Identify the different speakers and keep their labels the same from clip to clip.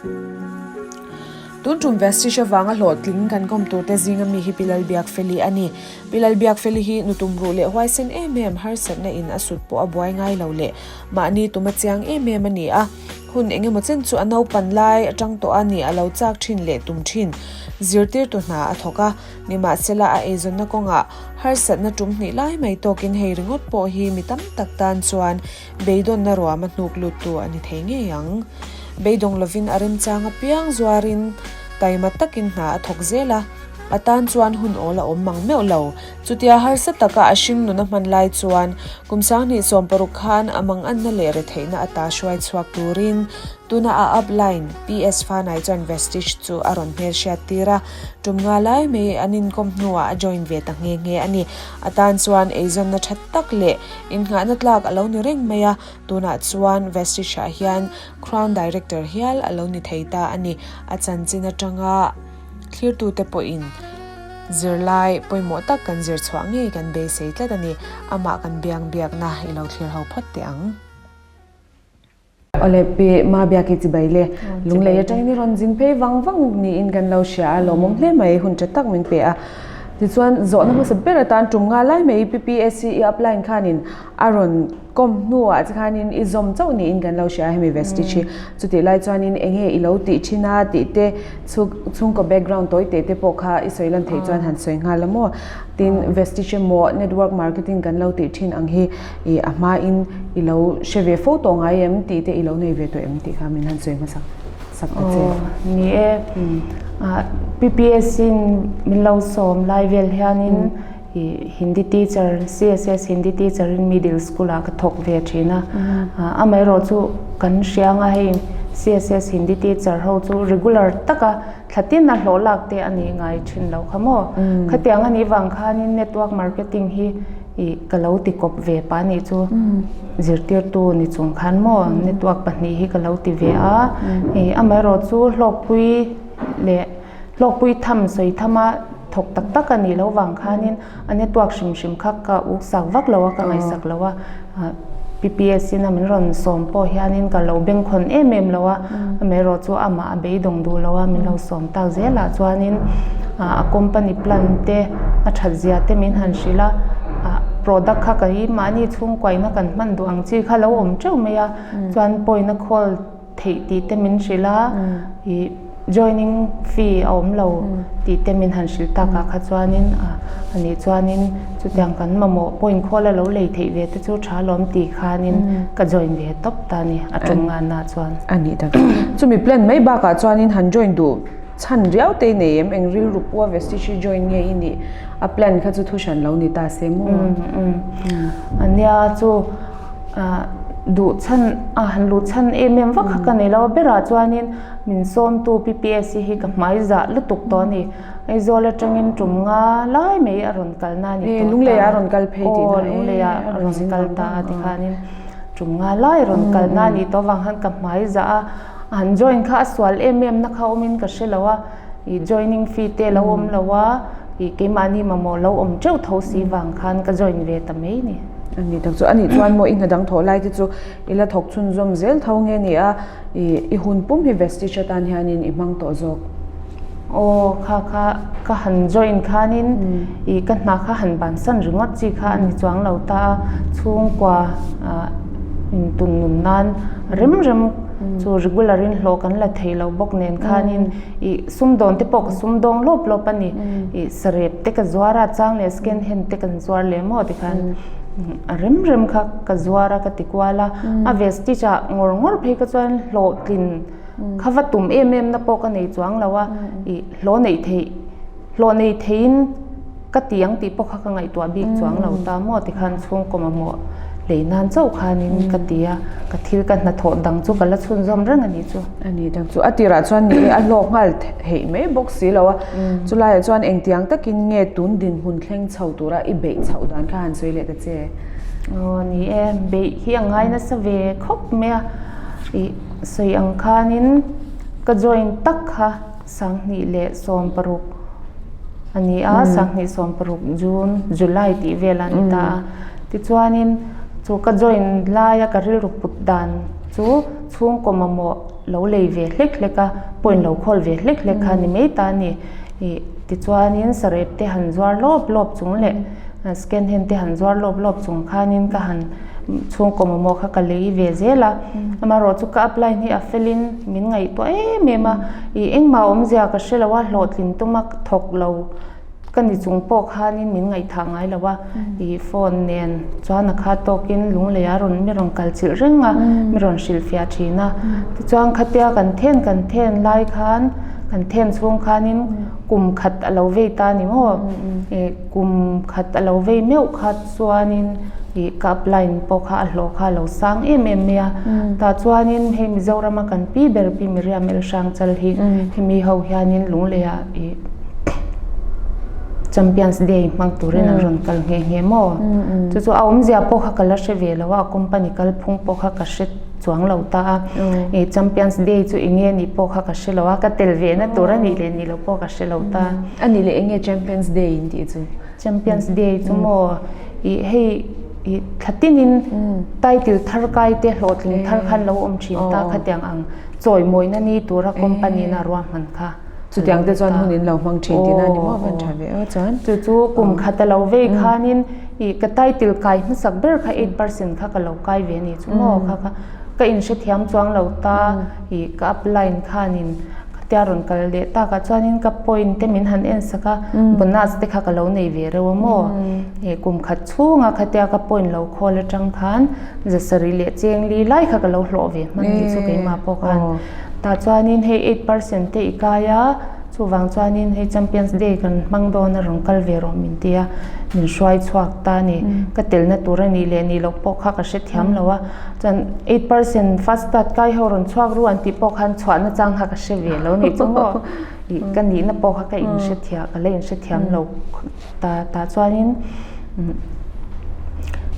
Speaker 1: Tun tum Vestige avanga hlawhtling kan kawm turte zinga mi hi Pi Lalbiakfeli a ni. Pi Lalbiakfeli hi nutum ruh leh huaisen em em, harsatna in a sut pawh a buai ngai lo leh mahni tuma chiang em em a ni a. Hun engemaw chen chu a naupan lai atang tawh a ni a lo chak thin leh tum thin. Zirtirtu hna a thawk a, nimahsela a eizawnna kawngah harsatna tum hnih lai mai tawkin hei ringawt pawh hi mi tam tak tan chuan Beidawnna ruam a hnuk luttu a ni thei ngei ang. Beidawng lovin a remchang apiang zuarin taima takin hna a thawk zel a, a tan chuan hun awl a awm mang meuh lo. Chutia harsa taka a hring nun a hman lai chuan kum 2016 khan a manganna leh retheihna ata hruai chhuak turin tuna a upline PS Fanai chuan Vestige chu a rawn hmelhriat tir a, tum nga lai mai an inkawm hnuah a join ve ta nghe nghe a ni. A tan chuan eizawnna tha tak leh Innghahna tlak a lo ni reng mai a, tunah chuan Vestige-ah hian Crown Director hial a lo ni thei ta a ni. A chanchin atanga thlirtute pawhin zirlai pawimawh tak kan zir chhuah ngei kan beisei tlat a ni. Amah kan biang biakna i lo thlir ho phawt teh ang. Awle pi Mabiaki chibai le Lunglei atangin i rawn zin phei vang vang niin kan lo hria a, lawmawm hle mai hun tha tak min pe a. Tichuan zawhna hmasa ber atan tum nga lai mai PPSC i upline khanin a rawn kawm hnuah che khanin i zawm chauh niin kan lo hria a hemi vestige hi. Chutih lai chuanin enge i lo tih thin a tih te chhungkaw background tawi teh te pawh kha i sawi lan theih chuan han sawi nghal a maw. Tin vestige emaw network marketing kan lo tih thin ang hi I a hmain i lo hre ve fo tawh ngai em tih te i lo nei ve tawh em tih kha min han sawi hmasak sak ta che.
Speaker 2: Aw ni e. PPSC in min lo sawm lai vel hianin i Hindi teacher CSS Hindi teacher in middle school ah ka thawk ve thin a. Amaherawh chu kan hria anga hei CSS Hindi teacher ho chu regular taka thla tin a hlawh lak te a nih ngai thin lo kha maw. Khatiang a nih vang khanin network marketing hi Ih ka lo ti kawp ve pa nih chu zirtirtu ni chung khan maw network pahnih hi ka lo ti ve a ih amaherawh chu hlawkpui leh hlawkpui tham sawi tham a thawk tak tak a nih loh vang khanin a network hrim hrim kha ka uk sak vak lo a ka ngaihsak lo a P_P_S in a min rawn sawm pawh hianin ka lo bengkhawn em em lo a amaherawh chu amah a beidawng duh lo a min lo sawm tak zelah chuanin a company plan te a that zia te min han hrilh a ah product kha ka hi mahni chhungkuaina kan hman duh ang chi kha lo awm teuh mai a chuan pawina khawl theih tih te min hrilh a ih joining fee a awm lo tih te min han hrilh tak ah kha chuanin ah anih chuanin chutiang kan mamawh point khawl a lo lei theih ve te chu tha lawm tih khanin ka join ve tawp ta a ni a tum ngan ah chuan.
Speaker 1: A nih tak chu. Chumi plan mai bakah chuanin han join duh chhan riau te nei em eng rilru pawh a Vestige hi join nge i nih a plan kha chu thu hran lo ni ta se maw?
Speaker 2: Ania chu ah duh chhan a han luh chhan em em vak kha ka nei lo a berah chuanin min sawmtu PPSC hi ka hmai zah lutuk tawh a ni Aizawl atangin tum nga lai mai a rawn kal na a ni tawh ta
Speaker 1: Lungleiah a rawn kal phei tih
Speaker 2: na Lungleiah a rawn kal ta a tikhanin tum nga lai a rawn kal na a ni tawh avang khan ka hmai zah a han join kha a sual em em na kha awmin ka hre lo a ih joining fee te a lo awm lo a ih keimahni mamawh lo awm teuh tho si vang khan ka join ve ta mai a ni.
Speaker 1: A ni tak chu a nih chuan maw i hna dang thawh lai te chu i la thawk chhunzawm zel tho nge ni a i hun pum hi Vestige atan hianin i hmang tawh zawk.
Speaker 2: Aw kha kha ka han join khanin i ka hna kha han bansan ringawt chi kha a ni chuang lo ta a chhungkua ah intun nun nan rem rem chu regular in hlawh kan la thei lo bawk nen khanin i sumdawn te pawh ka sumdawng lawp lawp a ni ih sarep te ka zuar a chang leh second hand te kan zuar leh maw tikhan a rem rem kha ka zuar a ka ti kual a a vestige ah ngawr ngawr phei kha chuan hlawhtlin kha va tum em em na pawh ka nei chuang lo a ih hlawh neih theih hlawh nei theihin ka ti ang tih pawh kha ka ngaihtuah bik chuang lo ta maw tikhan chhungkaw mamawh lei nan chauh khanin ka ti a ka thil ka hnathawh dang chu ka la chhunzawm reng a ni chu.
Speaker 1: A ni tak chu a tirah chuan ni e a hlawk nghal theih mai bawk si lo a chulaiah chuan engtiang takin nge tun dinhmun thleng chho tura i beih chhoh dan kha han sawi leh ta che.
Speaker 2: Aw ni e beih hi a ngai nasa ve khawp mai a ih sawi ang khanin ka join tak kha. 2016 a ni a, 2016 June, July tih vel a ni ta a. Tichuanin chu ka join laia ka rilru put dan chu chhungkaw mamawh lo lei ve hlek hlek a, point lo khawl ve hlek hlek kha a ni mai ta a ni. Ih tichuanin sarep te han zuar lawp lawp chung leh second hand te han zuar lawp lawp chung khanin ka han chhungkaw mamawh kha ka lei ve zel a, amaherawh chu ka apply hi a felin min ngaihtuah em em a, ih engmah awmzia ka hre lo a, hlawhtlin tuma thawk lo. Ka ni chung pawh khanin min ngaihthah ngai lo a, ih phone nen chuan a kha tawkin lunglei a rawn mi rawn kal chilh reng a, mi rawn hrilhfiah thin a. Tichuan khatia kan then kan then lai khan kan then chhung khanin kum khat a lo vei ta ni maw? Ih kum khat a lo vei meuh kha chuanin ih ka upline pawh kha a hlawh kha a lo sang em em mai a. Tah chuanin hei Mizorama kan pi ber pi Miriam Elhrangchal hi hemi ho hianin lunglei ah ih Champions Day hmang turin an rawn kal nghe nghe maw? Chu chu a awmzia pawh kha ka la hre ve lo a, company kalphung pawh kha ka hre chuang lo ta a. Ih Champions Day chu eng nge nih pawh kha ka hre lo a, ka tel ve na tur a nih leh nih loh pawh ka hre lo ta.
Speaker 1: A nih leh eng nge Champions Day in tih chu?
Speaker 2: Champions Day chu maw ih hei ih thla tinin title thar kai te hlawhtling thar khan lo awm thin ta khatiang ang chawimawina ni tura company in a ruahman kha.
Speaker 1: Chutiang te chuan hun in lo hmang thin tihna a ni maw van tha ve aw chuan.
Speaker 2: Chu chu kum khat a lo vei khanin ih ka title kai hmasak ber kha 8% kha ka lo kai ve a ni chu maw kha kha ka inhrethiam chuang lo ta ih ka upline khanin khatia rawn kal leh takah chuanin ka point te min han en sak a bonus te kha ka lo nei ve reuh a maw ih kum khat chhunga khatia ka point lo khawl atang khan zasarih leh chengli lai kha ka lo hlawh ve hman tih chu keimah pawh khan. Tah chuanin hei 8% te i kai a, chuvang chuanin hei Champions Day kan hmang dawn a rawn kal ve rawh min ti a, min hruai chhuak ta a ni. Ka telna tur a nih leh nih loh pawh kha ka hrethiam lo a, chuan 8% fast start kai ho rawn chhuak ru an tih pawh khan chhuahna chang kha ka hre ve lo nih chu maw. Ih ka nihna pawh kha ka inhrethiam ka la inhrethiam lo ta tah chuanin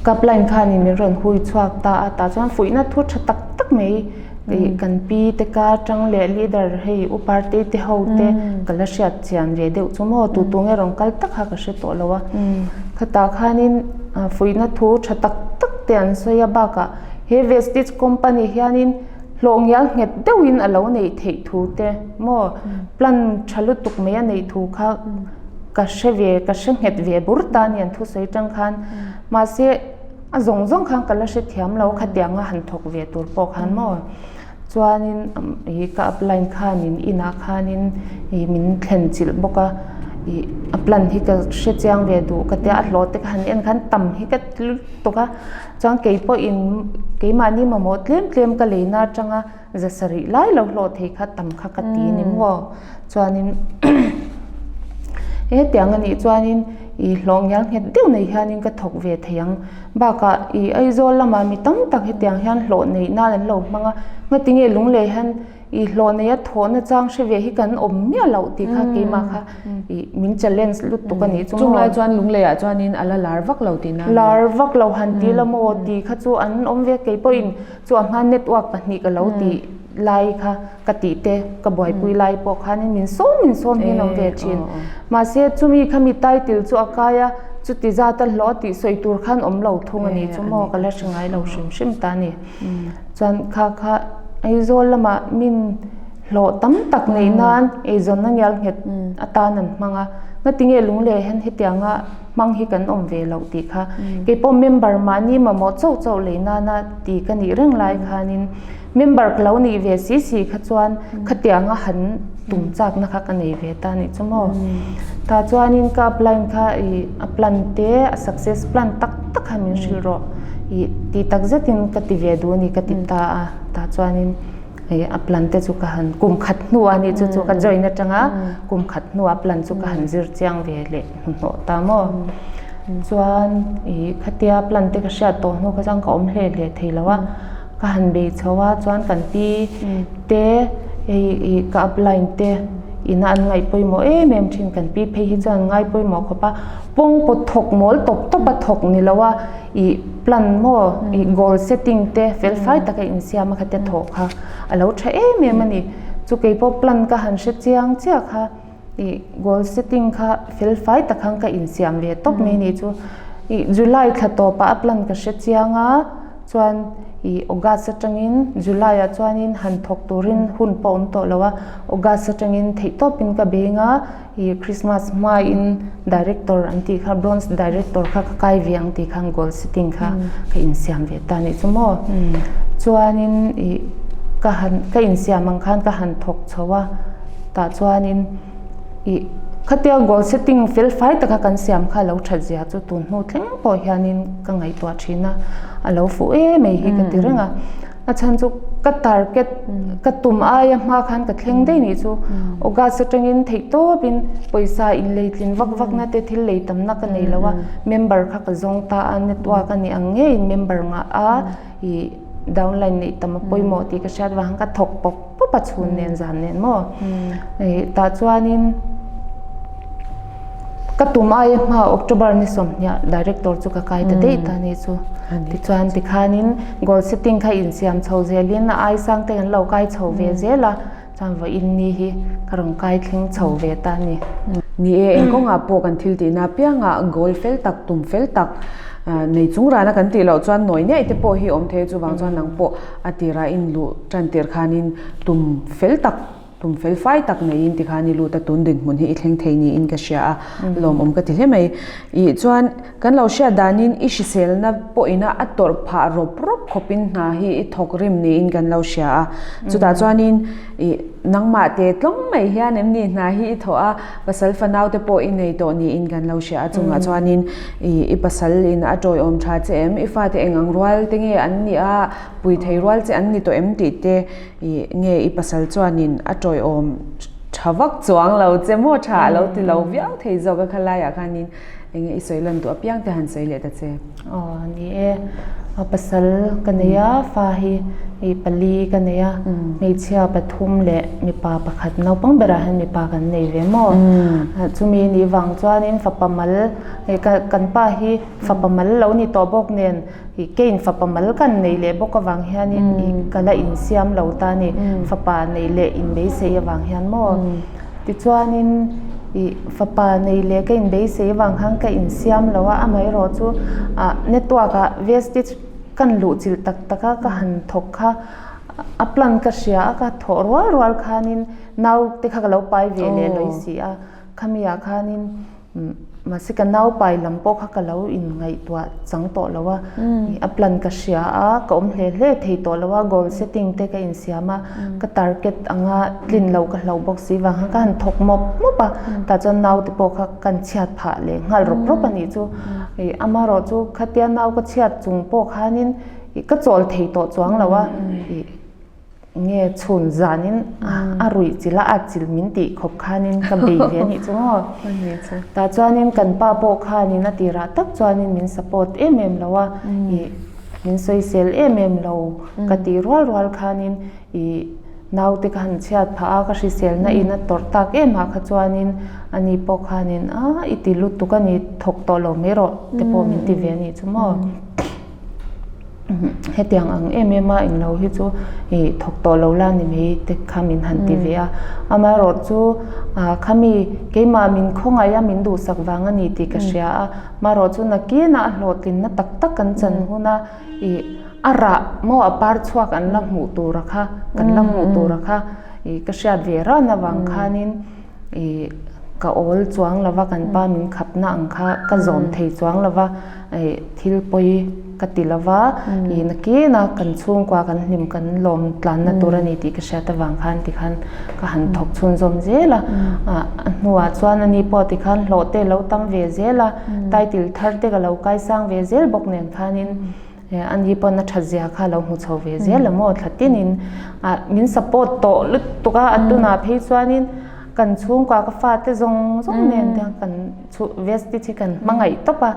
Speaker 2: cup line khanin min rawn hui chhuak ta a, tah chuan fuihna thu tha tak tak mai. Ih kan pi te ka tang leh leader hei u party te ho te ka la hriat chian ve deuh chu maw tu tu nge rawn kal tak kha ka hre tawh lo a khatah khanin fuihna thu tha tak tak te an sawi a bakah he vestige company hianin hlawh ngial nghet deuhin a lo neih theih thu te maw plan tha lutuk mai a neih thu kha ka hre ve ka hre nghet ve bur ta a ni an thusawi tang khan mahse. A zawng zawng khan ka la hrethiam lo khatianga han thawk ve tur pawh khan maw chuanin ih ka upline khanin inah khanin ih min thlen chilh bawk a ih a plan hi ka hrechiang ve duh ka tia a hlawh te ka han en khan tam hi ka ti lutuk a chuan keipawhin keimahni mamawh tlem tlem ka leina atanga za sarih lai lo hlawh thei kha tam kha ka ti ni maw chuanin hetiang a nih chuanin ih hlawh ngial nghet deuh nei hianin ka thawk ve thei ang bakah ih Aizawl lamah mi tam tak hetiang hian hlawh neih nan an lo hmang a ngatinge lunglei hian ih hlawh neia thawhna chang hre ve hi kan awm miah loh tih kha keimah kha ih min challenge lutuk a nih chu maw.
Speaker 1: Chunglai chuan lungleiah chuanin a la lar vak lo tihna a ni.
Speaker 2: Lar vak lo han ti la maw tih kha chu an awm ve keipawhin Chu a hma network pahnih ka lo tih lai kha ka tih te ka buaipui lai pawh khanin min sawm min sawm hian awm ve thin. Mahse chumi kha mi title chu a kai a, chuti zat a hlawh tih sawi tur khan awm lo thung a ni chu maw ka la hre ngai lo hrim hrim ta a ni. Chuan kha kha Aizawl lamah min hlawh tam tak neih nan eizawnna ngial nghet atan an hmang a, ngatinge lungleh hian hetianga hmang hi kan awm ve loh tih kha keipawh member mahni mamawh chauh chauh lei nana ti ka nih reng lai khanin member ka lo nih ve si si kha chuan khatianga han tum chakna kha ka nei ve ta nih chu maw tah chuanin ka upline kha ih a plan te a success plan tak tak kha min hrilh rawh ih tih tak zetin ka ti ve duh a ni ka ti ta a tah chuanin. Hei a plan te chu ka han kum khat hnuah nih chu chu ka join atanga kum khat hnuah plan chu ka han zir chiang ve leh hnuhnawh ta maw. Chuan ih khatia plan te ka hriat tawh hnu kha chuan ka awm hle hle thei lo a, ka han bei chho a chuan kan pi te hei ih ka upline te ina an ngaih pawimawh em em thin kan pi phei hi chuan an ngai pawimawh khawp a, pawngpaw thawk mawl tawp tawp a thawk ni lo a. Ih plan maw ih goal setting te fel fai taka insiam a kha te thawh kha a lo tha em em a ni. Chu keipawh plan ka han hre chiang chiah kha ih goal setting kha fel fai tak khan ka insiam ve tawp mai a ni chu. Ih July thla tawpah a plan ka hre chiang a chuan I August atangin July ah chuanin han thawk turin hun pawh awm tawh lo a, August atangin theihtawpin ka beng a, i Christmas hmain Director an tih kha Bronze Director kha ka kai ve ang tih khan goal setting kha ka insiam ve ta anih chu maw. Chuanin i ka han ka insiam ang khan ka han thawk chho a, tah chuanin i khatia goal setting fel fai taka kan siam kha lo that zia chu tun hnu thleng pawh hianin ka ngaihtuah thin a, a lo fuh em mai hi ka ti reng a, a chhan chu ka target ka tum aia hma khan ka thleng daih nih chu August atangin theih tawpin pawisa inlei tlin vak vak na te thil lei tam na ka nei lo a, member kha ka zawng ta a network a nih ang ngeiin member ngah a ih downline neih tam a pawimawh tih ka hriat vang ka thawk pawp pawp a chhun nen zan nen maw ih tah chuanin ka tum aia hma October ni sawmhniah director chu ka kai ta daih ta ni chu tichuan tikhanin goal setting kha insiam chho zelin a ai sang te kan lo kai chho ve zel a chuan vawiin ni hi ka rawn kai thleng chho ve ta a ni.
Speaker 1: Ni e, eng kawngah pawh kan thil tihna apiangah goal fel tak tum fel tak nei chung rana kan tih loh chuan nawi niaih te pawh hi awm thei a chuvang chuan nang pawh a tirah inluh tan tir khanin tum fel tak tum fel fai tak neiin tikhan i lut a tun dinhmun hi i thleng thei niin ka hria a lawmawm ka ti hle mai. Ih chuan kan lo hriat danin i hriselna pawhina a tawrh phah rawp rawp khawpin hna hi i thawk rim niin kan lo hria a chutah chuanin ih nangmah te tlawng mai hian em ni hna hi i thawh a pasal fanau te pawh i nei tawh niin kan lo hria a chungah chuanin ih i pasal in a tawiawm tha che em i fate eng ang rual te nge an nih a pui thei rual che an ni tawh em tih te ih nge i pasal chuanin a tawiawm tha vak chuang lo che maw tha a lo ti lo viau thei zawk a khalaiah khanin eng nge i sawi lan duh apiang te han sawi leh ta che.
Speaker 2: Aw ni e, a pasal ka nei a fa hi ih pali ka nei a hmeichhia pathum leh mipa pakhat naupang berah hian mipa kan nei ve maw chumi nih vang chuanin fapa mal kan pa hi fapa mal lo ni tawh bawk nen Ih keiin fapa mal kan neih leh bawk avang hianin ih ka la insiam lo ta a ni. Fapa neih leh inbeisei avang hian maw? Tichuanin ih fapa neih leh ka inbeisei avang khan ka insiam lo a, amaherawh chu ah network ah vestige kan luh chilh tak tak a ka han thawk kha a plan ka hria a ka thawh rual rual khanin nau te kha ka lo pai ve leh lawi si a, khami ah khanin Mahse ka naupai lam pawh kha ka lo inngaihtuah chang tawh lo a, a plan ka hria a, ka awm hle hle thei tawh lo a, goal setting te ka insiam a, ka target anga tlin lo ka hlauh bawk si vang khan ka han thawk mawp mawp a, tah chuan naute pawh kha kan chhiat phah leh nghal rawp rawp a nih chu. Ih amaherawh chu khatia nau ka chhiat chung pawh khanin ih ka chawl thei tawh chuang lo a, ih. Nge chhun zanin a ruih chilh a, a chilh min tih khawp khanin ka bei ve a nih chu maw. Tah chuanin kan pa pawh khanin a tirah tak chuanin min support em em lo a, ih min sawisel em em lo ka tih rual rual khanin ih naute ka han chhiat phah a, ka hriselna in a tawrh tak em ah kha chuanin ani pawh khanin a i ti lutuk a ni thawk tawh lo mai rawh te pawh min ti ve a nih chu maw. Hetiang ang em em a englo hi chu ih thawk tawh lo la ni mai te kha min han ti ve a, amaherawh chu ah khami keimah min khawngaih a min duhsak vang a ni tih ka hria a, amaherawh chu nakinah a hlawhtlinna tak tak kan chan hun a ih a rah maw a par chhuak an la hmuh tur a kha kan la hmuh tur a kha ih ka hriat ve ran avang khanin. Ih ka awl chuang lova kan pa min khapna ang kha ka zawm thei chuang lova ih thil pawi ka ti lova ih nakina kan chhungkua kan hlim kan lawm tlanna tur a ni tih ka hriat avang khan tikhan ka han thawk chhunzawm zel a ah a hnuah chuan ani pawh tikhan hlawh te lo tam ve zel a title thar te ka lo kaisang ve zel bawk nen khanin. Ani pawn a that zia kha lo hmu chho ve zel a maw thla tinin ah min support tawh lutuk a a tunah phei chuanin kan chhungkua ka fate zawng zawng nen te kan chhu vestige hi kan hmangaih tawp a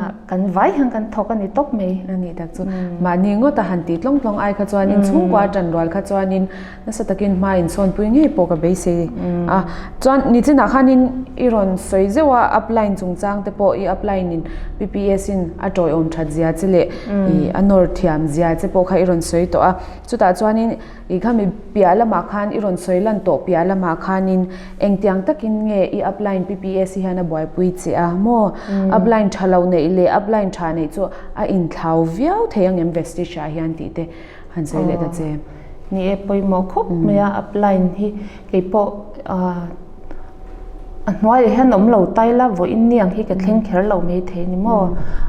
Speaker 2: ah kan vai hian kan thawk a ni tawp mai.
Speaker 1: A nih tak chu mahni ngawt a han tih tlawng tlawng ai kha chuanin chhungkua tan rual kha chuanin nasa takin hma insawnpui ngei pawh ka beisei a chuan nichinah khanin i rawn sawi zeuh a upline chungchang te pawh i upline in P_P_S in a tawiawm that zia che leh ih a nawr thiam zia che pawh kha i rawn sawi tawh a chutah chuanin ih khami piah lamah khan i rawn sawi lan tawh piah lamah khanin. Engtiang takin nge i upline PPS hian a buaipui che a maw? Upline tha lo neih leh upline tha neih chu a inthlau viau thei ang em Vestige ah hian tih te han sawi leh ta che.
Speaker 2: Ni e, pawimawh khawp mai a, upline hi keipawh a hnuaiah hian awm lo tai la, vawiin ni ang hi ka thleng kher lo mai thei ni maw?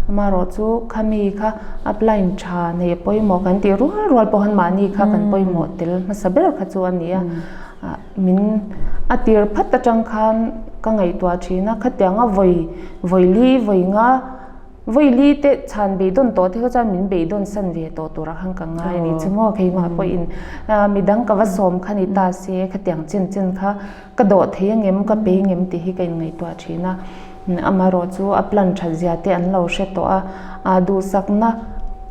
Speaker 2: Amaherawh chu khami kha upline tha nei a pawimawh kan tih rual rual pawh khan mahni kha kan pawimawh tel hmasa ber kha chu a ni a. Min a tir phat atang khan ka ngaihtuah thin a, khatianga vawi vawi li vawi nga vawi li te chhan beidawn tawh te kha chuan min beidawn san ve tawh turah khan ka ngai a ni chu maw keimah pawhin midang ka va sawm kha ni ta se khatiang chen chen kha ka dawh thei angem ka pe angem tih hi ka inngaihtuah thin a, amaherawh chu a plan that zia te an lo hre tawh a, a duhsakna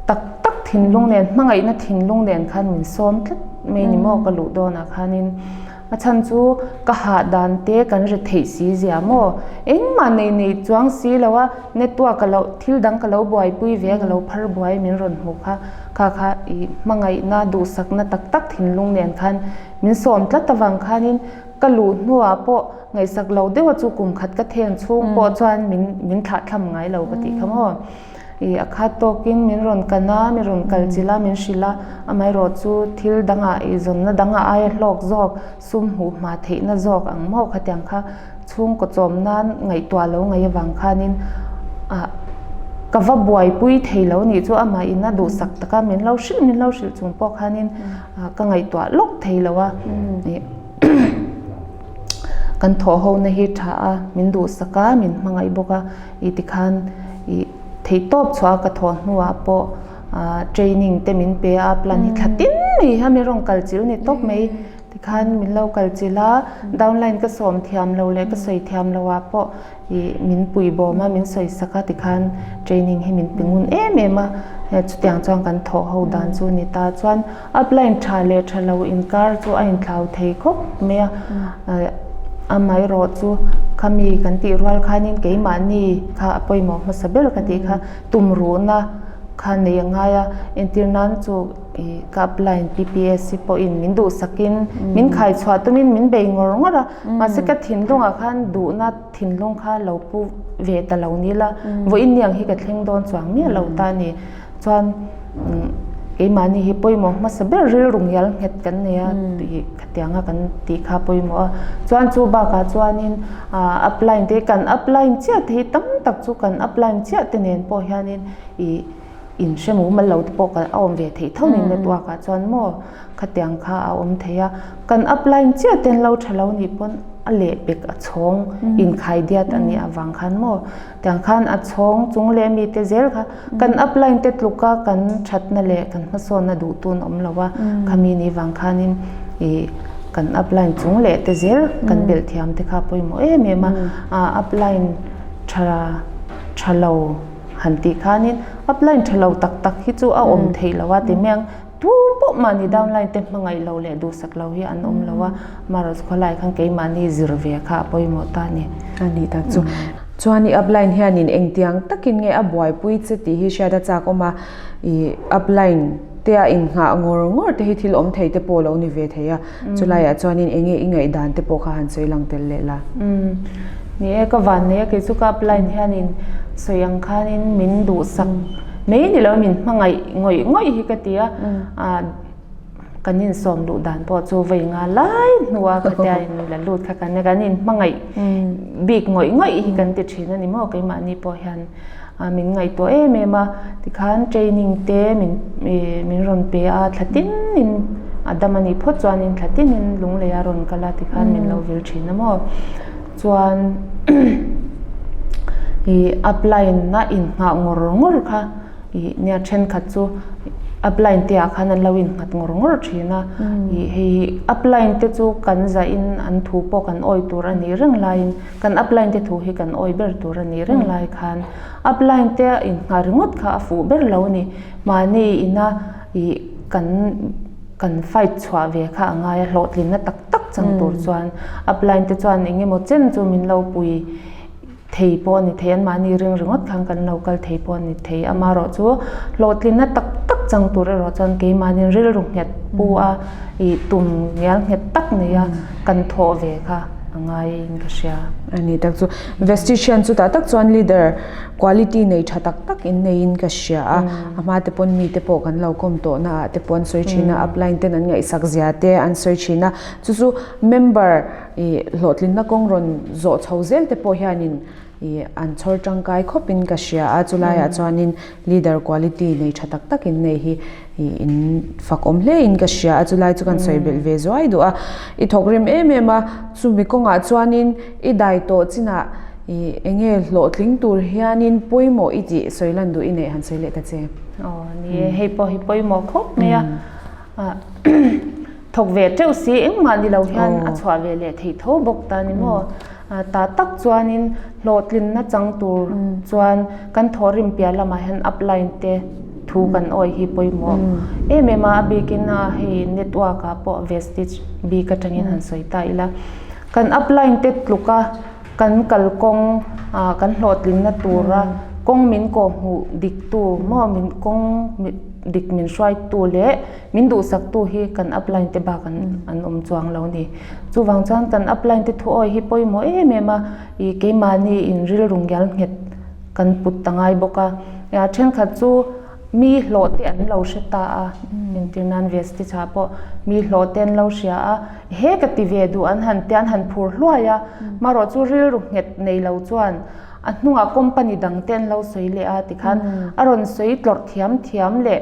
Speaker 2: tak tak thinlung nen hmangaihna thinlung nen khan min sawm tlat mai ni maw ka luh dawnah khanin a chhan chu ka hah dan te kan ri theih si zia maw engmah nei nei chuang si lo a network ka lo thil dang ka lo buaipui ve a ka lo phar buai min rawn hmuh kha kha kha ih hmangaihna duhsakna tak tak thinlung nen khan min sawm tlat avang khanin ka luh hnuah pawh ngaihsak lo deuha chu kum khat ka then chhung pawh chuan min min thlah thlam ngai lo ka tih kha maw. Ih a khat tawkin min rawn kan a, min rawn kal chilh a, min hrilh a, amaherawh chu thil dangah ih zawnna dangah aia hlawk zawk, sum hmuh hma theihna zawk ang maw khatiang kha chhungkaw chawm nan ngaihtuah lo ngaih avang khanin ah ka va buaipui thei lo nih chu amah in a duhsak taka min lo hrilh min lo hrilh chung pawh khanin ah ka ngaihtuah lawk thei lo a ih kan thawh ho na hi tha a, min duhsak a, min hmangaih bawk a. Ih tikhan ih theihtawp chhuah a ka thawh hnuah pawh ah training te min pe a plan hi thla tin mai hian min rawn kal chilh ni tawp mai tikhan min lo kal chilh a downline ka sawm thiam lo leh ka sawi thiam loh ah pawh ih min pui bawm a min sawi sak a tikhan training hi min pe ngun em em a chutiang chuan kan thawh ho dan chu a ni ta chuan upline tha leh tha lo inkar chu a inthlau thei khawp mai a. Amaherawh chu khami kan tih rual khanin keimahni kha a pawimawh hmasa ber ka tih kha tumruhna kha nei a ngai a, entir nan chu ih ka upline PPSC pawhin min duhsakin min khaichhuah tumin min bei ngawr ngawr a, mahse ka thinlungah khan duhna thinlung kha lo pu ve ta lo ni la, vawiin ni ang hi ka thleng dawn chuang miah lo ta a ni. Chuan keimahni hi pawimawh hmasa ber rilru ngial nghet kan nei a tih khatianga kan tih kha pawimawh a. Chuan chu bakah chuanin ah upline te kan upline chiah te hi tam tak chu kan upline chiah te nen pawh hianin ih inhre mumal lo te pawh a awm ve theih tho ni network ah chuan maw khatiang kha a awm thei a. Kan upline chiah te an lo tha lo nih pawn a lehpek a chhawng inkhai diat a nih avang khan maw Tiang khan a chhawng chung leh mi te zel kha kan upline te tluka kan thatna leh kan hmasawnna duh tun awm lo a, khami ni vang khanin ih kan upline chung leh te zel kan belh thiam te kha pawimawh em em a, ah upline tha tha lo han tih khanin upline tha lo tak tak hi chu a awm theih lo a ti mai ang. Tu pawh mahni downline te hmangaih lo leh duhsak lo hi an awm lo a, amaherawhchu khawlai khan keimahni zir ve kha a pawimawh ta a ni.
Speaker 1: A ni tak chu. Chuan i upline hianin engtiang takin nge a buaipui che tih hi hriat a chak awm a, i upline te a inghah ngawr ngawr te hi thil awm thei te pawh lo ni ve thei a, chulaiah chuanin enge i ngaihdan te pawh kha han sawi lang tel leh la.
Speaker 2: Ni e, ka vannei a, kei chu ka upline hianin sawi ang khanin min duhsak. Mai ni lo min hmangaih ngawih ngawih hi ka ti a, ah kan insawm luh dan pawh chu vawi nga lai hnua khatia in la lut kha kan kan inhmangaih bik ngawih ngawih hi kan ti thin a ni maw keimahni pawh hian min ngaihtuah em em a tikhan training te min ih min rawn pe a thla tinin a dam a nih phawt chuanin thla tinin lunglei a rawn kal a tikhan min lo vil thin a maw. Chuan ih upline a inngah ngawr ngawr kha ih nia thenkhat chu upline te ah khan an lo innghat ngawr ngawr thin a ih hei hi upline te chu kan zahin an thu pawh kan awi tur a nih reng laiin kan upline te thu hi kan awi ber tur a nih reng lai khan upline te a inngah ringawt kha a fuh ber lo a ni mahni ina ih kan. Kan fight chhuah ve kha a ngai a, hlawhtlinna tak tak chang tur chuan upline te chuan eng emaw chen chu min lo pui thei pawh a ni thei, anmahni ring ringawt khan kan lo kal thei pawh a ni thei. Amaherawh chu hlawhtlinna tak tak chang tur erawh chuan keimahni rilru nghet pu a, ih tum ngial nghet tak nei a kan thawh ve kha. a ngai in ka hria.
Speaker 1: A ni tak chu. Vestige hian chutah tak chuan leader quality nei tha tak tak in nei in ka hria a, a hma te pawn mi te pawh kan lo kawm tawh na ah te pawh an sawi thin a, upline ten an ngaihsak zia te an sawi thin a, chu chu member ih hlawhtlinna kawng rawn zawh chho zel te pawh hianin ih an chhawr tangkai khawp in ka hria a, chulaiah chuanin leader quality nei tha tak tak in nei hi ih in fak awm hle in ka hria a, chulai chu kan sawi belh ve zuai duh a, i thawk rem em em a, chumi kawngah chuanin i dai tawh chinah ih eng nge hlawhtling tur hianin pawimawh i tih sawi lan duh i neih han sawi leh ta che.
Speaker 2: Aw ni e, hei pawh hi pawimawh khawp mai a, thawk ve teuh si engmah ni lo hian a chhuah ve leh theih tho bawk ta ni maw? Ta tak chuanin hlawhtlinna chang tur chuan kan thawhrim piah lamah hian upline te thu kan awih hi pawimawh em em a, a bikin a hei network ah pawh vestige bik atangin han sawi ta ila kan upline te tluka kan kalkawng ah kan hlawhtlinna tura kawng min kawhhmuh diktu maw min kawng dik min hruaitu leh Min duhsaktu hi kan upline te bak an an awm chuang lo ni. Chuvang chuan kan upline te thuawi hi pawimawh em em a, ih keimahni in rilru ngial nghet kan put ta ngai bawk a. Ih thenkhat chu mi hlawh te an lo hre ta a, entir nan Vestige ah pawh mi hlawh te an lo hria a, he ka ti ve duh an han tia an han phur hluai a, marawh chu rilru nghet nei lo chuan a hnungah company dang te an lo sawi leh a tikhan a rawn sawi tlawrh thiam thiam leh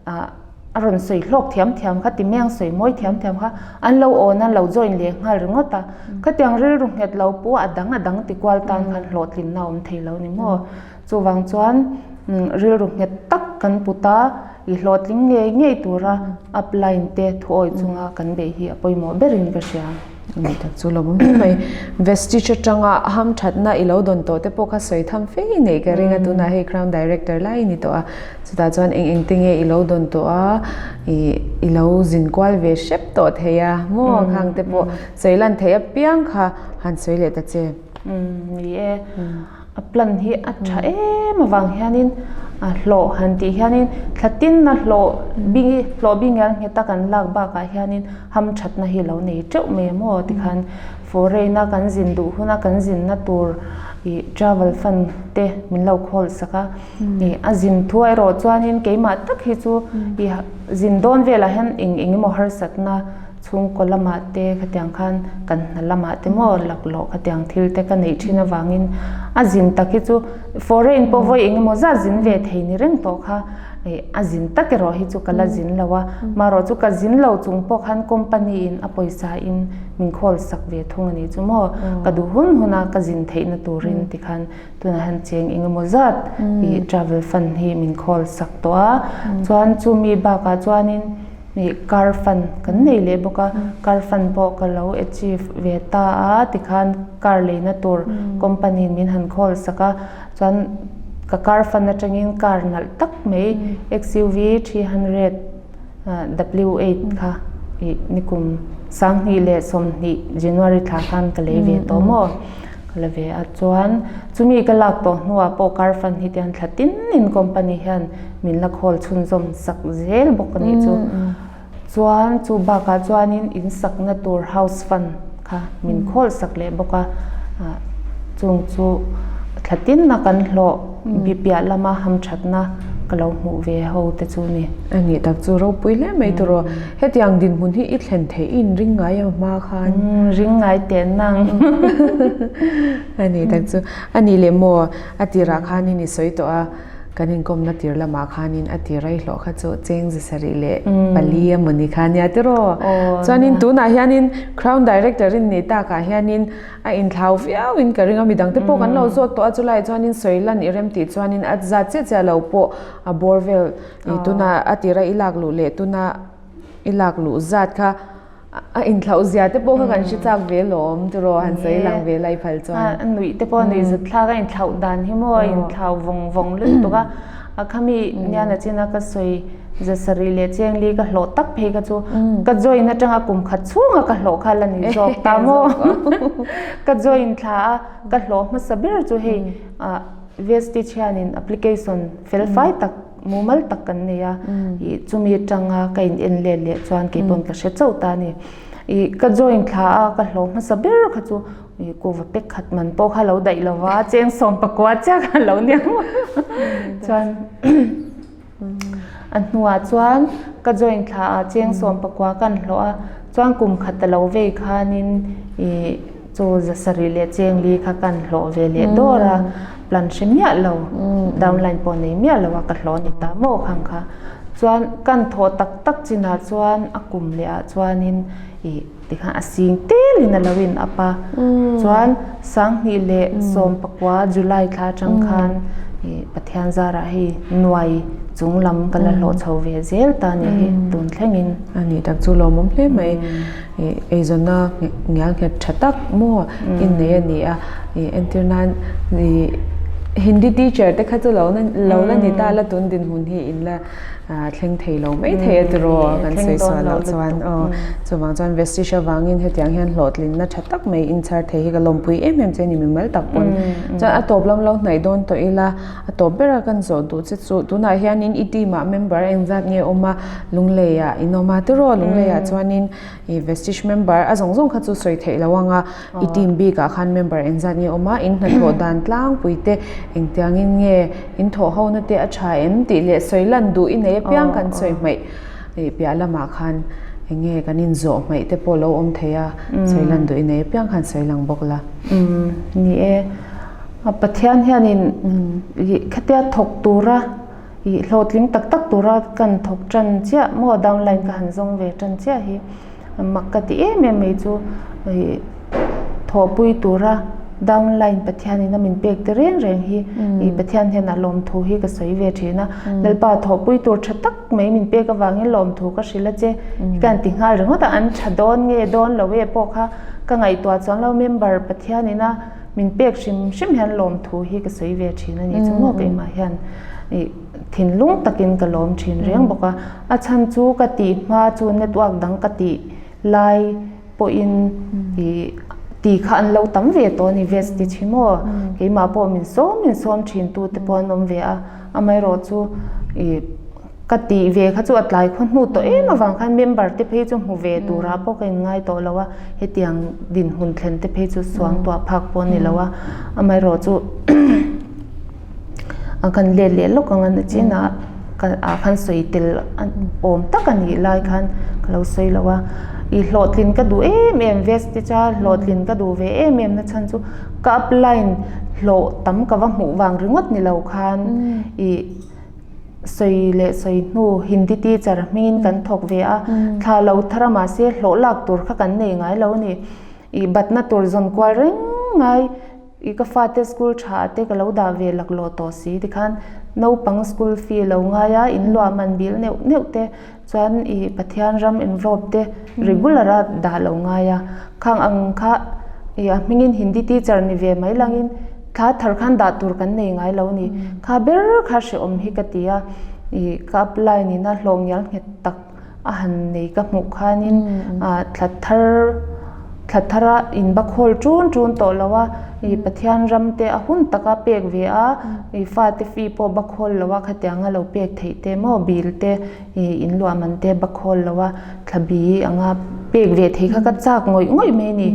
Speaker 2: ah a rawn sawi hlawk thiam thiam kha ti meng sawi mawi thiam thiam kha an lo awn a lo join leh nghal ringawt a khatiang rilru nghet lo pawh a dang a dang ti kual tan khan hlawhtlinna a awm thei lo ni maw chuvang chuan rilru nghet tak kan put a i hlawhtling ngei ngei tura upline te thuawi chunga kan beih hi a pawimawh berin ka hria.
Speaker 1: Ni tak chu lo awm hle mai. Vestige atanga hamthatna i lo dawn tawh te pawh kha sawi tham fe i neih ka ring a, tunah hei Crown Director lai i ni tawh a, chutah chuan eng eng te nge i lo dawn tawh a, ih i lo zin kual ve hrep tawh thei a maw khang te pawh sawi lan theih apiang kha han sawi leh ta che.
Speaker 2: Ni e. A plan hi a tha em avang hianin a hlawh han tih hianin thla tinna hlawh bi hlawh bi ngial nghet a kan lak bakah hianin hamthatna hi lo nei teuh mai a maw tikhan foreign a kan zin duh huna kan zinna tur ih travel fund te min lo khawl sak a ih a zin thu erawh chuanin keimah tak hi chu ih zin dawn velah hian eng eng emaw harsatna Chhungkaw lamah te khatiang khan kan hna lamah te maw laklawh khatiang thil te ka neih thin avangin a zin tak hi chu foreign pawh vawi eng emaw zat zin ve thei ni reng tawh kha ih a zin tak erawh hi chu ka la zin lo a, marawh chu ka zin lo chung pawh khan company in a pawisa in min khawl sak ve thung a nih chu maw ka duh hun hun a ka zin theihna turin tikhan tunah hian cheng eng emaw zat ih travel fund hi min khawl sak tawh a, chuan chumi bakah chuanin. Ih car fund kan nei leh bawk a, car fund pawh ka lo achieve ve ta a tikhan car leina tur company in min han call sak a, chuan ka car fund atangin car nalh tak mai XUV 300 W8 kha ih nikum sanghnih leh sawmhnih January thla khan ka lei ve tawh maw ka la ve a, chuan chumi ka lak tawh hnuah pawh car fund hi tiang thla tin in company hian min la khawl chhunzawm sak zel bawk a nih chu. Chuan chu bakah chuanin in sakna tur house fund kha min khawl sak leh bawk a, chung chu thla tinna kan hlawh bi piah lama hamthatna ka lo hmuh ve ho te chu ni.
Speaker 1: A nih tak chu ropui hle mai tawh. Hetiang dinhmun hi i thlen theih i inring ngai em hma khan?
Speaker 2: Ring ngai teh nang.
Speaker 1: A nih tak chu. A nih leh maw a tirah khanin i sawi tawh a. Kan inkawmna tir lamah khanin a ti rei hlawh kha chu cheng ze sarih leh pali emaw ni kha nia tiraw. Chuanin tunah hianin Crown Director in nih takah hianin a inthlau viau in ka ring a, midang te pawh kan lo zawt tawh a chulaiah chuanin sawi lan i rem tih chuanin a zat chiah chiah lo pawh a bawr vel tuna a tira i lak luh leh tuna i lak luh zat kha A inthlauh zia te pawh kha kan hre chak ve lawm tiraw han sawi lang ve lai phal chuan.
Speaker 2: A nuih te pawh nuih zut thlak a inthlauh dan hi maw a inthlau vawng vawng lutuk a. A khami nian a china ka sawi za sarih leh cheng li ka hlawh tak phei kha chu ka join atanga kum khat chhunga ka hlawh kha la ni zawk ta maw. Ka join thla a ka hlawh hmasa ber chu hei Vestige hianin application fel fai tak Mumal tak kan nei a, ih chumi atanga ka in en let leh chuan kei pawn ka hre chauh ta a ni. Ih ka join thla a ka hlawh hmasa ber kha chu ih kuhva pek khat man pawh kha lo daih lo va cheng sawm pakua chiah kha lo nia chuan a hnuah chuan ka join thla a cheng sawm pakua kan hlawh a chuan kum khat a lo vei khanin ih chu za sarih leh cheng li kha kan hlawh ve leh dawr a plan hre miah lo downline pawh nei miah lo a ka hlawh a ni ta maw khang kha. Chuan kan thawh tak tak chinah chuan a kum leh ah chuanin ih tikhan a sing telin a lo in up a. Chuan sanghnih leh sawmpakua July thla atang khan ih Pathian zarah hei nuai chung lam ka la hlawh chho ve zel ta nia hei tun thlengin.
Speaker 1: A nih tak chu lawmawm hle mai. Ih eizawnna ngial nghet tha tak maw innei a ni a. Ih entir nan ih Hindi teacher te kha chu lo lo la ni ta la tun dinhmun hi in la thleng thei lo mai thei a tiraw kan sawi sual loh chuan aw chuvang chuan Vestige avangin hetiang hian hlawhtlinna tha tak mai inchhar thei hi ka lawmpui em em che a ni mimal tak pawn chuan a tawp lam lo hnaih dawn tawh ila a tawp bera kan zawh duh che chu tunah hianin i team ah member engzat nge awm a Lungleiah in awm a tiraw Lungleiah chuanin ih Vestige member a zawng zawng kha chu sawi theih lo ang a. I team bikah khan member engzat nge awm a, in hnathawh dan tlangpui te engtiangin nge in thawh ho na te a tha em tih leh sawi lan duh i nei apiang kan sawi hmaih ih piah lamah khan eng nge kan inzawh hmaih te pawh lo awm thei a, sawi lan duh i nei apiang khan sawi lang bawk la.
Speaker 2: Umm ni e, Pathian hianin ih khatia thawk tura ih hlawhtling tak tak tura kan thawk tan chiah maw downline ka han zawng ve tan chiah hi. Mak ka ti em em mai chu ih thawhpui tura downline Pathianin a min pek te reng reng hi ih Pathian hian a lawmthu hi ka sawi ve thin a. Lalpa thawhpui tur tha tak mai min pek avangin lawmthu ka hrilh a che. Ka han ti nghal ringawt a, an tha dawn nge dawn lo e pawh kha ka ngaihtuah chuang lo member Pathianin a min pek hrim hrim hian lawmthu hi ka sawi ve thin a ni chu maw keimah hian ih thinlung takin ka lawm thin reng bawk a. A chhan chu ka tih hma chu network dang ka tih lai pawhin ih ti kha an lo tam ve tawh a ni vest ti thin maw keimah pawh min sawm min sawm thin tu te pawh an awm ve a amaherawh chu ih ka tih ve kha chu a tlai khaw hnu tawh em avang khan member te phei chu hmu ve turah pawh ka inngai tawh lo a hetiang dinhmun thlen te phei chu suang tuah phak pawh a ni lo a amaherawh chu. A kan let leh lawk ang a ni chin a ah khan sawi tel awm tak a nih lai khan ka lo sawi lo a ih hlawhtlin ka duh em em vestige a hlawhtlin ka duh ve em em na chhan chu ka upline hlawh tam ka va hmuh vang ringawt ni lo khan ih sawi leh sawi hnu hindi teacher hmingin kan thawk ve a thla lo thar a mahse hlawh lak tur kha kan nei ngai lo a ni ih batna tur zawn kual reng ngai. I ka fate school tha te ka lo dah ve laklawh tawh si tikhan naupang school fee lo ngai a in luah man bil neuh neuh te chuan i Pathian ram envelope te regular a dah lo ngai a khang ang kha i a hmingin Hindi teacher ni ve mai langin thla thar khan dah tur kan nei ngai lo ni kha ber kha hrehawm hi ka ti a i ka apply nihna hlawh ngial nghet tak. a han nei ka hmuh khanin ah thla thar thla thara in va khawl ṭun ṭun tawh lo a ih Pathian ram te a hun taka pek ve a ih fate fee pawh va khawl lo a khatiang a lo pek theih te maw bill te ih in luah man te va khawl lo a thla bi anga pek ve theih kha ka chak ngawih ngawih mai a ni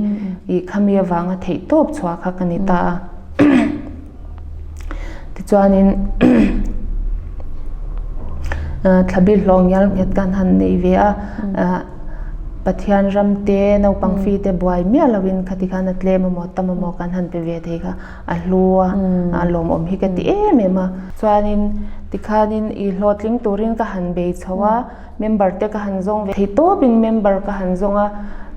Speaker 2: ih khami avanga theih tawp chhuah kha ka ni ta a. Tichuanin thlabi hlawh ngial nghet kan han nei ve a, Pathian ram te naupang fi te buai miah lovin khati khan a tlem emaw tam emaw kan han pe ve thei kha a hlu a, a lawmawm hi ka ti em em a. Chuanin tikhanin i hlawhtling turin ka han bei chho a, member te ka han zawng ve thei tawpin member ka han zawng a,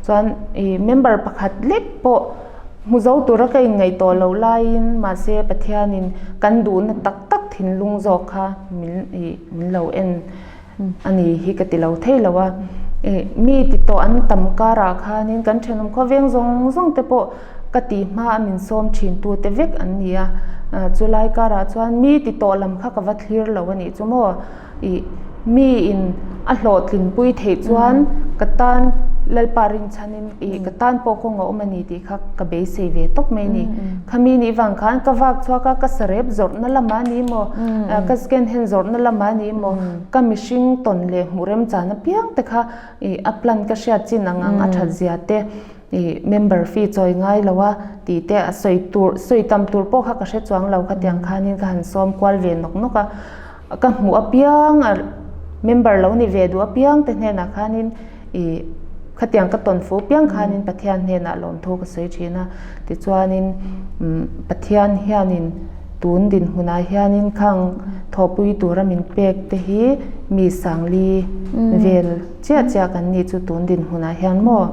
Speaker 2: chuan i member pakhat lek pawh Hmu zo tura ka inngaih tawh loh laiin mahse Pathianin kan duhna tak tak thinlung zawk kha min ih min lo en a ni hi ka ti lo thei lo a. Ih mi ti tawh an tam karah khanin kan thenawm khawveng zawng zawng te pawh ka tih hma a min sawm thin tu te vek an ni a. Chulai karah chuan mi ti tawh lam kha ka va thlir lo a nih chu maw. Ih mi in a hlawhtlinpui theih chuan ka tan Lalpa rinchhanin ih ka tan pawh kawng a awm a ni tih kha ka beisei ve tawp mai a ni. Khami nih vang khan ka vak chhuak a, ka sarep zawrhna lamah a ni maw, ka second hand zawrhna lamah a ni maw, ka mihring tawn leh hmuh remchan apiang te kha ih a plan ka hriat chin ang ang a that zia te ih member fee chawi ngai lo a tih te a sawi tur sawi tam tur pawh kha ka hre chuang lo khatiang khanin ka han sawm kual ve nawk nawk a. Ka hmuh apiang a member lo ni ve duh apiang te hnenah khanin ih khatiang ka tawn fu apiang khanin Pathian hnenah lawmthu ka sawi thin a. Tichuanin Pathian hianin tun dinhmunah hianin khang thawhpui tura min pek te hi mi sangli vel chiah chiah kan nih chu tun dinhmunah hian maw.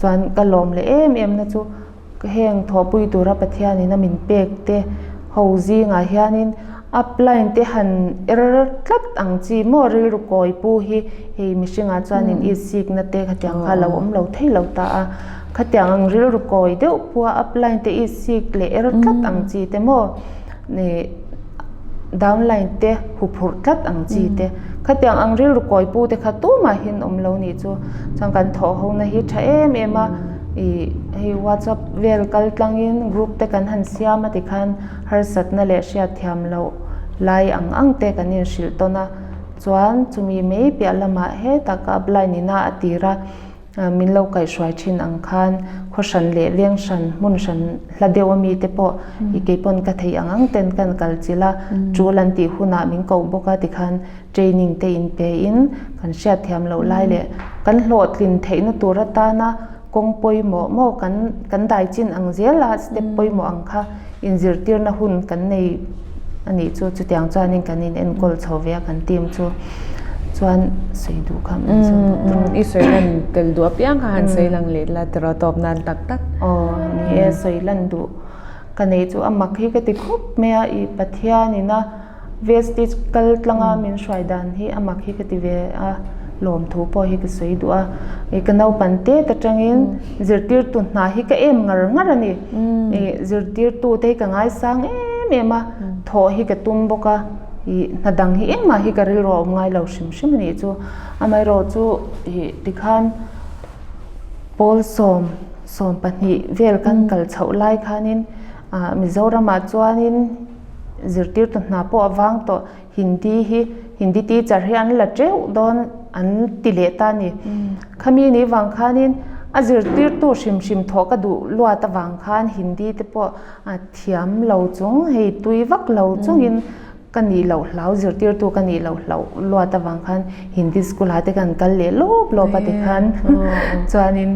Speaker 2: Chuan ka lawm leh em em na chu Heng thawhpui tura Pathianin a min pek te ho zingah hianin upline te han er tlat ang chi maw rilru kawi pu hi hei mihringah chuanin i sikna te khatiang kha lo awm lo thei lo ta a, khatiang ang rilru kawi deuh pua upline te i sik leh er tlat ang chi te maw ih downline te huphurh tlat ang chi te khatiang ang rilru kawi pu te kha tumah hian awm lo nih chu chuan kan thawh ho na hi tha em em a ih hei whatsapp vel kal tlangin group te kan han siam a tikhan harsatna leh hriatthiam loh lai ang ang te kan inhrilh tawn a chuan chumi mai piah lamah hetah ka apply nina a tir a. Min lo kaihhruai thin ang khan khaw hran leh leng hran hmun hran hla deuh ami te pawh i kei pawn ka theih ang ang ten kan kal chilh a, tul an tih hunah min koh bawk a tikhan training te in pe in kan hriatthiam loh lai leh kan hlawhtlin theihna tur atana kawng pawimawh maw kan kan dai chin ang zel a step pawimawh ang kha inzirtirna hun kan nei a nih chu chutiang chuanin kan in enkawl chho ve a kan team chu chuan sawi duh kha min sawi duh tawh.
Speaker 1: I sawi lan tel duh apiang kha han sawi lang leh la tiraw tawp nan tak tak.
Speaker 2: Aw ni e sawi lan duh ka nei chu a mak hi ka ti khawp mai a i Pathian ina Vestige kal tlanga min hruai dan hi a mak hi ka ti ve a, lawmthu pawh hi ka sawi duh a. Ih ka naupang tet atangin zirtirtu hna hi ka em ngar ngar a ni. Ih zirtirtu te hi ka ngaisang em em a, thawh hi ka tum bawk a, ih hna dang hi engmah hi ka rilru a awm ngai lo hrim hrim a nih chu. Amaherawhchu ih tikhan Pawlsawm sawmpahnih vel kan kal chhoh lai khanin ah Mizoramah chuanin Zirtirtu hna pawh a vang tawh. Hindi hi Hindi teacher hi an la teuh dawn an ti leh ta a ni. Khami ni vang khanin a zirtirtu hrim hrim thawh ka duh luat avang khan Hindi te pawh a thiam lo chung hei tui vak lo chungin ka nih loh hlau zirtirtu ka nih loh hlauh luat avang khan Hindi school ah te kan kal leh lawp lawp a tikhan chuanin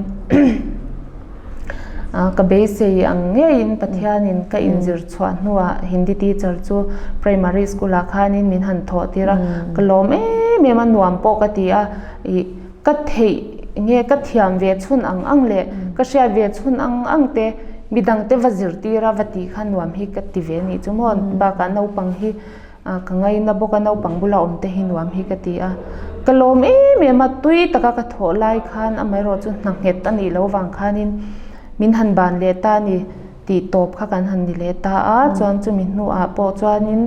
Speaker 2: Ka beisei ang ngeiin Pathianin ka inzir chhuah hnuah Hindi teacher chu primary school ah khanin min han thawh tir a, ka lawm em em a, nuam pawh ka ti a, ih ka theih nge ka thiam ve chhun ang ang leh ka hriat ve chhun ang ang te midang te va zirtir a va tih kha nuam hi ka ti ve a nih chu maw, bakah naupang hi Ka ngaina bawk a, naupang bula awm te hi nuam hi ka ti a. Ka lawm em em a, tui taka ka thawh lai khan amaherawh chu hna nghet a nih loh vang khanin min han ban leh ta a ni tih tawp kha kan han ni leh ta a. Chuan chumi hnuah pawh chuanin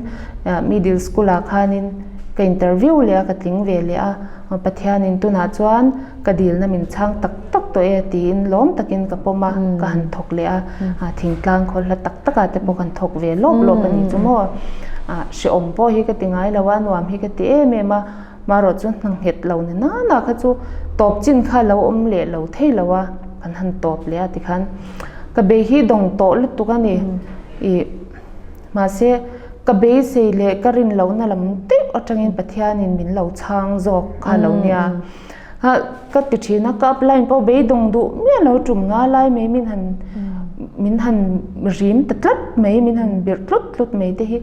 Speaker 2: middle school ah khanin ka interview leh a, ka tling ve leh a. Pathianin tunah chuan ka dilna min chhang tak tak tawh e tiin lawm takin ka pawm a, ka han thawk leh a, thingtlang khaw hla tak takah te pawh kan thawk ve lawp lawp a ni chu maw. Hrehawm pawh hi ka ti ngai lo a, nuam hi ka ti em em a, marawh chu hna nghet lo ni nana kha chu tawp chin kha lo awm leh lo thei lo a, kan han tawp leh a tikhan ka bei hi dawng tawh lutuk a ni. Ih. Mahse, ka beisei leh ka rin lohna lam deuh atangin Pathianin min lo chhang zawk kha lo nia. Ha, ka ti thin a, ka upline pawh beidawng duh miah lo tum nga lai mai min han min han rim ta tlat mai, min han birh tlut tlut mai te hi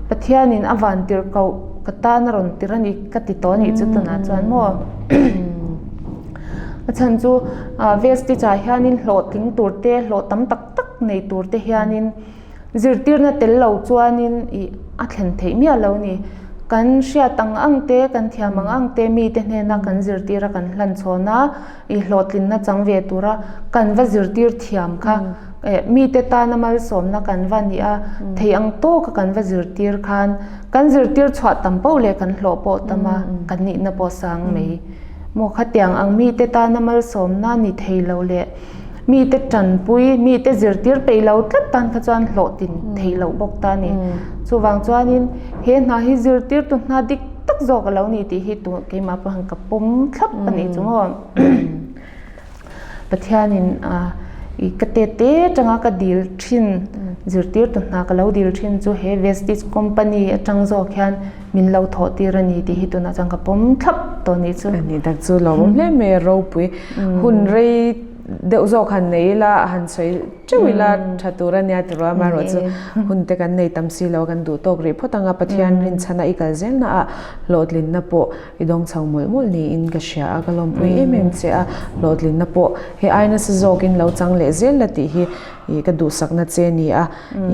Speaker 2: Pathianin a van tirh koh ka tan a rawn tir a ni ka ti tawh a nih chu tunah chuan maw. A chhan chu Vestige ah hianin hlawhtling tur te, hlawh tam tak tak nei tur te hianin Zirtirna tel lo chuanin ih a thlen theih miah lo ni. Kan hriat ang ang te, kan thiam ang ang te mite hnena kan zirtir a kan hlan chhawn a, ih hlawhtlinna chang ve tura kan va zirtir thiam kha. Mite tana malsawmna kan va nih a, thei ang tawka kan va zirtir khan kan zirtir chhuah tam poh leh kan hlawh pawh tam a, kan nihna pawh sang mai. Maw khatiang ang mite tana malsawmna ni thei lo leh mite tanpui, mite zirtir peih lo tlat tan kha chuan hlawhtin theih loh bawk ta a ni. Chuvang chuanin he hna hi zirtirtu hna dik tak zawk a lo ni tih hi keimah pawh hian ka pawm thlap a nih chu maw. Pathianin i ka te te atanga ka dil thin zirtirtu hna ka lo dil thin chu he Vestige company atang zawk hian min lo thawh tir a ni tih hi tunah chuan ka pawm thlap tawh a nih chu.
Speaker 1: A ni tak chu lawmawm hle mai a ropui. Hun rei deuh zawk han nei ila han sawi teuh ila tha tur a nia tiraw amaherawhchu hun te kan nei tam si lo a kan duh tawk rih phawt ang a Pathian rinchhana i kal zelna ah hlawhtlinna pawh I dawng chho mawlh mawlh niin ka hria a, ka lawmpui em em che a, hlawhtlinna pawh he ai nasa zawkin lo chang leh zel la tih hi ih ka duhsakna che a ni a,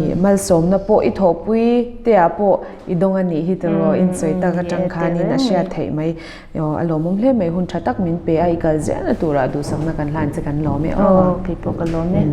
Speaker 1: ih malsawmna pawh i thawhpui te ah pawh i dawng a nih hi tiraw insawi tak atang khanin a hriat theih mai aw a lawmawm hle mai hun tha tak min pe a, i kal zelna turah duhsakna kan hlan che kan lawm e aw.
Speaker 2: Aw keipawh ka lawm e.